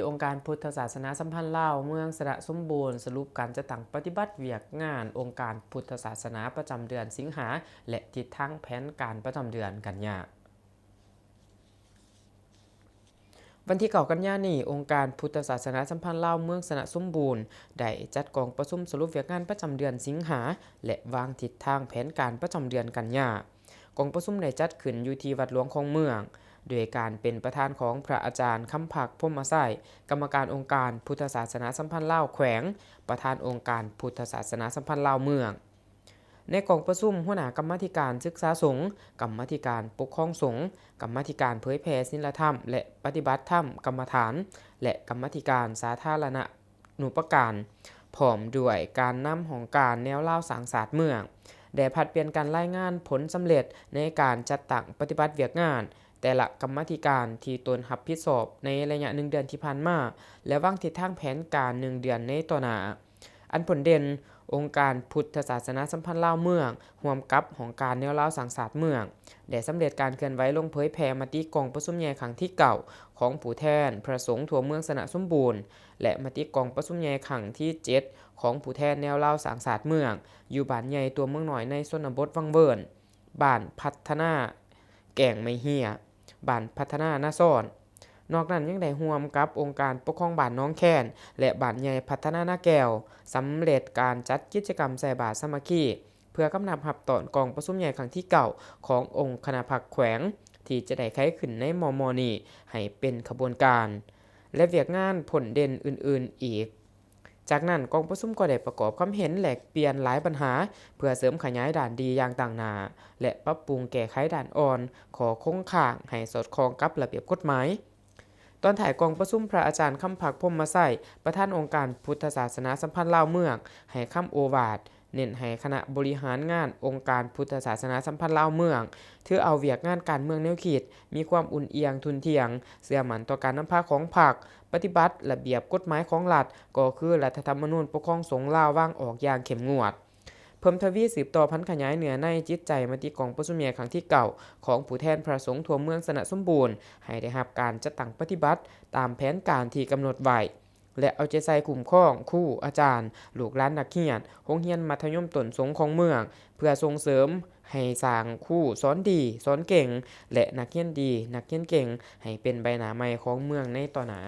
ອົງການພຸດທະສາສະໜາສຳພັນລາວເມືອງຊະນະສົມບູນ ສະຫຼຸບການຈັດຕັ້ງປະຕິບັດວຽກງານອົງການພຸດທະສາສະໜາປະຈຳເດືອນສິງຫາ ແລະ ທິດທາງແຜນການປະຈຳເດືອນກັນຍາ. ວັນທີເກົ້າກັນຍານີ້, ອົງການພຸດທະສາສະໜາສຳພັນລາວເມືອງຊະນະສົມບູນ ໄດ້ຈັດກອງປະຊຸມສະຫຼຸບວຽກງານປະຈຳເດືອນສິງຫາ ແລະ ວາງທິດທາງແຜນການປະຈຳເດືອນກັນຍາ. ກອງປະຊຸມໄດ້ຈັດຂຶ້ນຢູ່ທີ່ວັດຫຼວງຂອງເມືອງ, ໂດຍການເປັນປະທານຂອງພະອາຈານ ຄຳພັກ ພົມມະໄຊ, ກຳມະການອົງການພຸດທະສາສະໜາສຳພັນລາວແຂວງ, ປະທານອົງການພຸດທະສາສະໜາສຳພັນລາວເມືອງ. ໃນກອງປະຊຸມ, ຫົວໜ້າກຳມາທິການສຶກສາສົງ, ກຳມາທິການປົກຄອງສົງ, ກຳມາທິການເຜີຍແຜ່ສິນລະທຳ ແລະ ປະຕິບັດທຳກຳມະຖານ ແລະ ກຳມາທິການສາທາລະນະ ອະນຸປະການ ພ້ອມດ້ວຍການນຳຫ້ອງການແນວລາວສ້າງຊາດເມືອງ ໄດ້ຜັດປ່ຽນກັນລາຍງານຜົນສຳເລັດໃນການຈັດຕັ້ງປະຕິບັດວຽກງານແຕ່ລະກຳມາທິການທີ່ຕົນຮັບຜິດຊອບໃນໄລຍະໜຶ່ງເດືອນທີ່ຜ່ານມາ ແລະ ວາງທິດທາງແຜນການໜຶ່ງເດືອນໃນຕໍ່ໜ້າ. ອັນຜົນເດັ່ນ, ອົງການພຸດທະສາສະໜາສຳພັນລາວເມືອງ ຮ່ວມກັບຫ້ອງການແນວລາວສ້າງຊາດເມືອງ ໄດ້ສຳເລັດການເຄື່ອນໄຫວລົງເຜີຍແຜ່ມະຕິກອງປະຊຸມໃຫຍ່ຄັ້ງທີເກົ້າ ຂອງຜູ້ແທນພະສົງທົ່ວເມືອງຊະນະສົມບູນ ແລະ ມະຕິກອງປະຊຸມໃຫຍ່ຄັ້ງທີເຈັດ ຂອງຜູ້ແທນແນວລາວສ້າງຊາດເມືອງ ຢູ່ບ້ານໃຫຍ່ຕົວເມືອງນ້ອຍໃນຊົນນະບົດວັງເວີນ, ບ້ານພັດທະນາແກ້ງໄມ້ເຮຍ, ບ້ານພັດທະນານາຊອນ. ນອກນັ້ນຍັງໄດ້ຮ່ວມກັບອົງການປົກຄອງບ້ານໜອງແຄນ ແລະ ບ້ານໃຫຍ່ພັດທະນານາແກ້ວ ສຳເລັດການຈັດກິດຈະກຳໃສ່ບາດສາມັກຄີ ເພື່ອກຳນັບຮັບຕ້ອນກອງປະຊຸມໃຫຍ່ຄັ້ງທີເກົ້າ ຂອງອົງຄະນະພັກແຂວງ ທີ່ຈະໄດ້ໄຂຂຶ້ນໃນມໍ່ໆນີ້ໃຫ້ເປັນຂະບວນການ ແລະ ວຽກງານຜົນເດັ່ນອື່ນໆອີກ. ຈາກນັ້ນ, ກອງປະຊຸມກໍໄດ້ປະກອບຄຳເຫັນແລກປ່ຽນຫຼາຍບັນຫາ ເພື່ອເສີມຂະຫຍາຍດ້ານດີຢ່າງຕັ້ງໜ້າ ແລະ ປັບປຸງແກ້ໄຂດ້ານອ່ອນ, ຂໍ້ຄົງຄ້າງໃຫ້ສອດຄ່ອງກັບລະບຽບກົດໝາຍ. ຕອນທ້າຍກອງປະຊຸມ, ພະອາຈານ ຄຳພັກ ພົມມະໄຊ, ປະທານອົງການພຸດທະສາສະໜາສຳພັນລາວເມືອງ, ໃຫ້ຄຳໂອວາດ, ເນັ້ນໃຫ້ຄະນະບໍລິຫານງານອົງການພຸດທະສາສະໜາສຳພັນລາວເມືອງ ຖືເອົາວຽກງານການເມືອງແນວຄິດ, ມີຄວາມອຸ່ນອຽງທຸ່ນທ່ຽງ, ເຊື່ອໝັ້ນຕໍ່ການນຳພາຂອງພັກ, ປະຕິບັດລະບຽບກົດໝາຍຂອງລັດ, ກໍຄືລັດຖະທຳມະນູນປົກຄອງສົງລາວວາງອອກຢ່າງເຂັ້ມງວດ. ເພີ່ມທະວີສືບຕໍ່ຜັນຂະຫຍາຍເນື້ອໃນຈິດໃຈມະຕິກອງປະຊຸມໃຫຍ່ຄັ້ງທີເກົ້າ ຂອງຜູ້ແທນພະສົງທົ່ວເມືອງຊະນະສົມບູນ ໃຫ້ໄດ້ຮັບການຈັດຕັ້ງປະຕິບັດຕາມແຜນການທີ່ກຳນົດໄວ້ ແລະ ເອົາໃຈໃສ່ຄຸ້ມຄອງຄູ, ອາຈານ, ລູກຫຼານນັກຮຽນໂຮງຮຽນມັດທະຍົມຕົ້ນສົງຂອງເມືອງ ເພື່ອສົ່ງເສີມໃຫ້ສ້າງຄູສອນດີ, ສອນເກັ່ງ ແລະ ນັກຮຽນດີ, ນັກຮຽນເກັ່ງ ໃຫ້ເປັນໃບໜ້າໃໝ່ຂອງເມືອງໃນຕໍ່ໜ້າ.